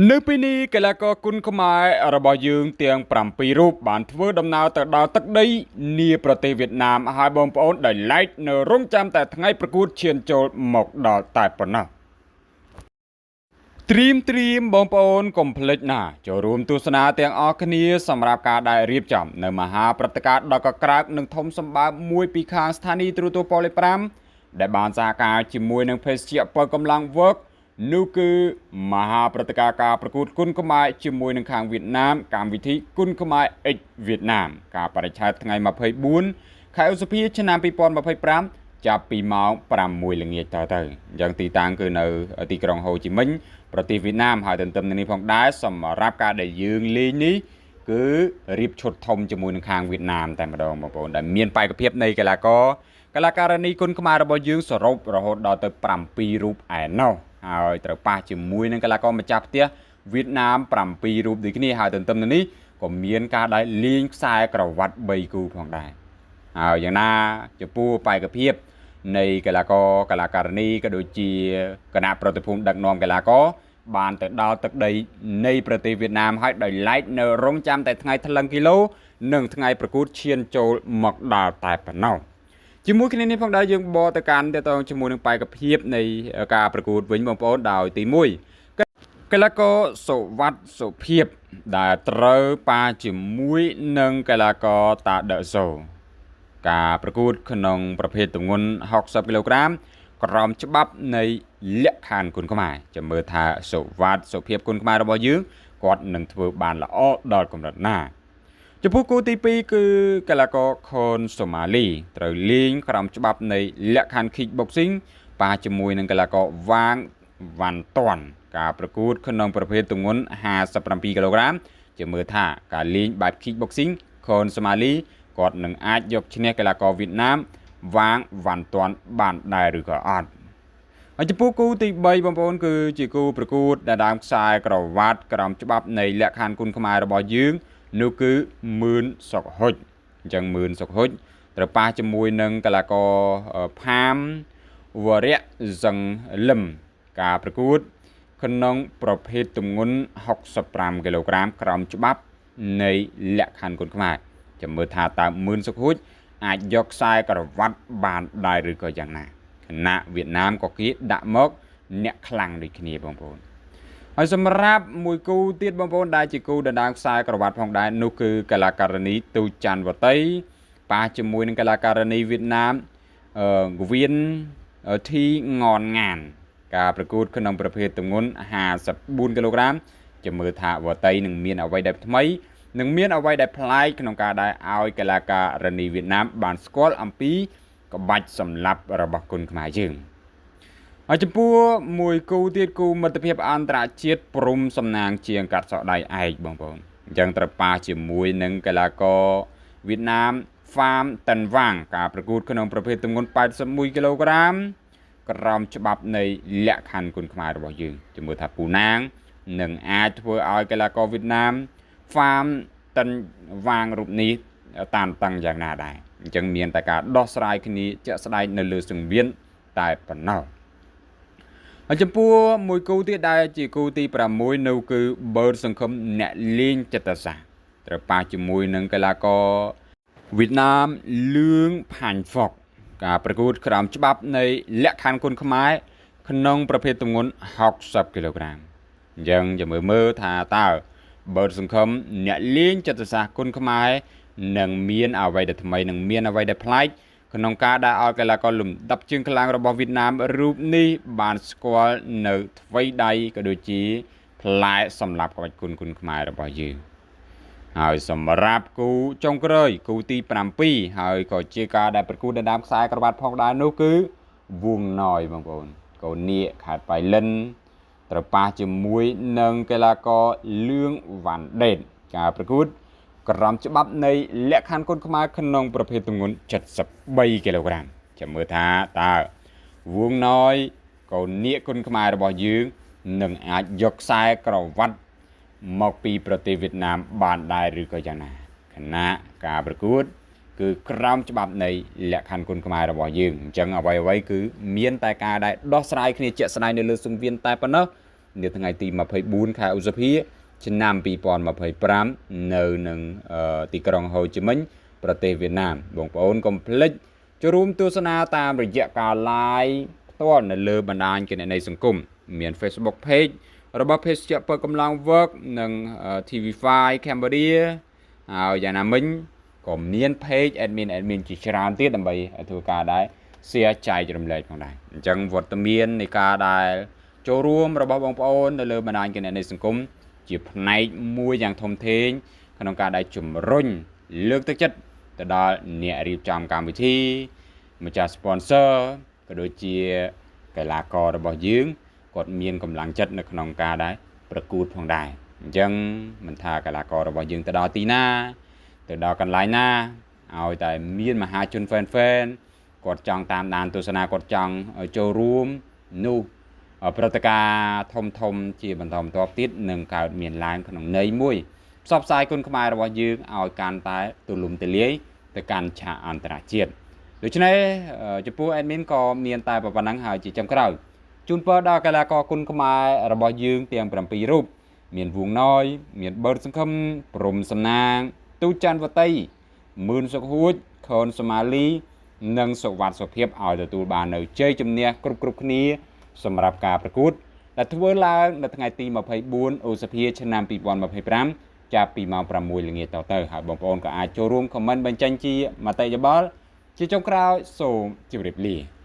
នៅពេលនេះកីឡាករគុនខ្មែររបស់យើងទាំង7រូបបានធ្វើដំណើរទៅដល់ទឹកដីនាប្រទេសវៀតណាមហើយបងប្អូនដោយឡែកនៅរងចាំតែថ្ងៃប្រកួតឈានចូលមកដល់តែប៉ុណ្ណោះត្រៀមត្រៀមបងប្អូនកុំភ្លេចណាចូលរួមទស្សនាទាំងអស់គ្នាសម្រាប់ការដែលរៀបចំនៅមហាព្រឹត្តិការណ៍ដ៏កក្រើកនិងធំសម្បើមមួយពីខាងស្ថានីយ៍ទូរទស្សន៍ប៉ូលី5ដែលបានសហការជាមួយនឹងភេសជ្ជៈពៅកម្លាំង Work នោះគឺមហាព្រឹត្តិការណ៍ការប្រកួតគុនខ្មែរជាមួយនឹងខាងវៀតណាមកម្មវិធីគុនខ្មែរ X វៀតណាមការបរិច្ឆេទថ្ងៃ24ខែឧសភាឆ្នាំ2025ចាប់ពីម៉ោង6ល្ងាចតទៅអញ្ចឹងទីតាំងគឺនៅទីក្រុងហូជីមិញប្រទេសវៀតណាមហើយទន្ទឹមនឹងនេះផងដែរសម្រាប់ការដែលយើងលេងនេះគឺរៀបឈុតធំជាមួយនឹងខាងវៀតណាមតែម្ដងបងប្អូនដែលមានបេក្ខភាពនៃកីឡាករកីឡាការិនីគុនខ្មែររបស់យើងសរុបរហូតដល់ទៅ7រូបឯណោះហើយត្រូវប៉ះជាមួយនឹងកីឡាករម្ចាស់ផ្ទះវៀតណាម7រូបដូចគ្នាហើយទន្ទឹមនឹងនេះក៏មានការដែលលេងខ្សែក្រវ៉ាត់3គូផងដែរហើយយ៉ាងណាចំពោះបេក្ខភាពនៃកីឡាករកីឡាការិនីក៏ដូចជាគណៈប្រតិភូមិដឹកនាំកីឡាករបានទៅដល់ទឹកដីនៃប្រទេសវៀតណាមហើយដោយឡែកនៅរងចាំតែថ្ងៃថ្លឹងគីឡូនិងថ្ងៃប្រកួតឈានចូលមកដល់តែប៉ុណ្ណោះជាមួយគ្នានេះផងដែរយើងបកទៅកាន់តទៅជាមួយនឹងបេក្ខភាពនៃការប្រកួតវិញបងប្អូនដោយទី1កីឡាករសុវត្ថិសុភាពដែលត្រូវប៉ាជាមួយនឹងកីឡាករតាដេសូការប្រកួតក្នុងប្រភេទទម្ងន់60គីឡូក្រាមក្រោមច្បាប់នៃលក្ខខណ្ឌគុនខ្មែរចាំមើលថាសុវត្ថិសុភាពគុនខ្មែររបស់យើងគាត់នឹងធ្វើបានល្អដល់កម្រិតណាចំពោះគូទី2គឺកីឡាករខុនសូម៉ាលីត្រូវលេងក្រោមច្បាប់នៃលក្ខខណ្ឌ Kickboxing ប៉ះជាមួយនឹងកីឡាករវ៉ាងវ៉ាន់តាន់ការប្រកួតក្នុងប្រភេទទម្ងន់57គីឡូក្រាមចាំមើលថាការលេងបែប Kickboxing ខុនសូម៉ាលីគាត់នឹងអាចយកឈ្នះកីឡាករវៀតណាមវ៉ាងវ៉ាន់តាន់បានដែរឬក៏អត់ហើយចំពោះគូទី3បងប្អូនគឺជាគូប្រកួតដែលដើមខ្សែក្រវ៉ាត់ក្រោមច្បាប់នៃលក្ខខណ្ឌគុនខ្មែររបស់យើងនោះគឺមឿនសុកហុចអញ្ចឹងមឿនសុកហុចត្រូវប៉ះជាមួយនឹងកីឡាករផាមវរៈសឹងលឹមការប្រកួតក្នុងប្រភេទទម្ងន់65គីឡូក្រាមក្រោមច្បាប់នៃលក្ខខណ្ឌគុនខ្មែរចាំមើលថាតើមឿនសុកហុចអាចយកខ្សែក្រវ៉ាត់បានដែរឬក៏យ៉ាងណាខណៈវៀតណាមក៏គេដាក់មកអ្នកខ្លាំងដូចគ្នាបងប្អូនហើយសម្រាប់មួយគូទៀតបងប្អូនដែលជាគូដណ្ដើមខ្សែក្រវ៉ាត់ផងដែរនោះគឺកីឡាការិនីទូច័ន្ទវតីប៉ះជាមួយនឹងកីឡាការិនីវៀតណាមវៀនធីងនងានការប្រកួតក្នុងប្រភេទទម្ងន់54គីឡូក្រាមចាំមើលថាវតីនឹងមានអ្វីដែលថ្មីនឹងមានអ្វីដែលប្លែកក្នុងការដែលឲ្យកីឡាការិនីវៀតណាមបានស្គាល់អំពីក្បាច់សម្លាប់របស់គុនខ្មែរយើងហើយចំពោះមួយគូទៀតគូមិត្តភាពអន្តរជាតិព្រំសំណាងជាងកាត់សក់ដៃឯកបងប្អូនអញ្ចឹងត្រូវប៉ះជាមួយនឹងកីឡាករវៀតណាមហ្វាមតិនវ៉ាងការប្រកួតក្នុងប្រភេទទម្ងន់81គីឡូក្រាមក្រោមច្បាប់នៃលក្ខខណ្ឌគុនខ្មែររបស់យើងជាមួយថាពូណាងនឹងអាចធ្វើឲ្យកីឡាករវៀតណាមហ្វាមតិនវ៉ាងរូបនេះតាមតឹងយ៉ាងណាដែរអញ្ចឹងមានតែការដោះស្រាយគ្នាជាក់ស្ដែងនៅលើសង្វៀនតែប៉ុណ្ណោះហើយចំពោះមួយគូទៀតដែលជាគូទី6នោះគឺបឺតសង្ឃឹមអ្នកលេងចិត្តសាស្ត្រត្រូវប៉ះជាមួយនឹងកីឡាករវៀតណាមលឿងផាញ់ហ្វុកការប្រកួតក្រោមច្បាប់នៃលក្ខខណ្ឌគុនខ្មែរក្នុងប្រភេទទម្ងន់60គីឡូក្រាមអញ្ចឹងចាំមើលថាតើបឺតសង្ឃឹមអ្នកលេងចិត្តសាស្ត្រគុនខ្មែរនឹងមានអ្វីដែលថ្មីនឹងមានអ្វីដែលប្លែកក្នុងការដែលឲ្យកីឡាករលំដាប់ជើងខ្លាំងរបស់វៀតណាមរូបនេះបានស្គាល់នៅថ្វីដៃក៏ដូចជាផ្លែសម្រាប់ក្បាច់គុនខ្មែររបស់យើងហើយសម្រាប់គូចុងក្រោយគូទី7ហើយក៏ជាការដែលប្រកួតដណ្ដើមខ្សែក្រវ៉ាត់ផងដែរនោះគឺវងណយបងប្អូនកូននាគខេត្តបៃលិនត្រូវប៉ះជាមួយនឹងកីឡាករលឿងវ៉ាន់ដេតការប្រកួតក្រមច្បាប់នៃលក្ខខណ្ឌគុនខ្មែរក្នុងប្រភេទទម្ងន់73គីឡូក្រាមចាំមើលថាតើវងណយកូននាគគុនខ្មែររបស់យើងនឹងអាចយកខ្សែក្រវ៉ាត់មកពីប្រទេសវៀតណាមបានដែរឬក៏យ៉ាងណាខណៈការប្រកួតគឺក្រោមច្បាប់នៃលក្ខខណ្ឌគុនខ្មែររបស់យើងអញ្ចឹងអ្វីៗគឺមានតែការដែលដោះស្រាយគ្នាជាក់ស្ដែងនៅលើសង្វៀនតែប៉ុណ្ណោះ នៅថ្ងៃទី24ខែឧសភាឆ្នាំ2025នៅនឹងទីក្រុងហូជីមិញប្រទេសវៀតណាម។ បងប្អូនកុំភ្លេចចូលរួមទស្សនាតាមរយៈការ live ផ្ទាល់នៅលើបណ្ដាញគណនីសង្គម មាន Facebook Page របស់ភេសជ្ជៈពើកម្លាំង Work និង TV5 Cambodia ហើយយ៉ាងណាមិញក៏មាន page admin ជាច្រើនទៀតដើម្បីធ្វើការដែរ share ចែករំលែកផងដែរ។ អញ្ចឹងវត្តមាននៃការដែលចូលរួមរបស់បងប្អូននៅលើបណ្ដាញគណនីសង្គមជាផ្នែកមួយយ៉ាងធំធេងក្នុងការដែលជំរុញលើកទឹកចិត្តទៅដល់អ្នករៀបចំកម្មវិធី ម្ចាស់ sponsor ក៏ដូចជាកីឡាកររបស់យើងគាត់មានកម្លាំងចិត្តនៅក្នុងការដែរប្រកួតផងដែរ។ អញ្ចឹងមិនថាកីឡាកររបស់យើងទៅដល់ទីណាទៅដល់កន្លែងណាឲ្យតែមានមហាជន fan fan គាត់ចង់តាមដានទស្សនាគាត់ចង់ចូលរួមនោះព្រឹត្តិការណ៍ធំធំជាបន្តបន្ទាប់ទៀតនឹងកើតមានឡើងក្នុងន័យមួយផ្សព្វផ្សាយគុណខ្មែររបស់យើងឲ្យកាន់តែទូលំទូលាយទៅកាន់ឆាកអន្តរជាតិ។ ដូច្នេះចំពោះ admin ក៏មានតែប៉ុណ្ណឹងហើយជាចុងក្រោយជូនពរដល់កីឡាករគុណខ្មែររបស់យើងទាំង7រូបមានវងណយមានបឺតសង្ឃឹមព្រំសំណាងទូច័ន្ទវតីមឿនសុខហួចខនសមាលីនិងសុវត្ថិសុភាពឲ្យទទួលបាននៅជ័យជំនះគ្រប់គ្រប់គ្នាសម្រាប់ការប្រកួតដែលធ្វើឡើងនៅថ្ងៃទី24ឧសភាឆ្នាំ2025ចាប់ពីម៉ោង6ល្ងាចតទៅហើយបងប្អូនក៏អាចចូលរួមខមមិនបញ្ចេញជាមតិយោបល់ជាចុងក្រោយសូមជម្រាបលា។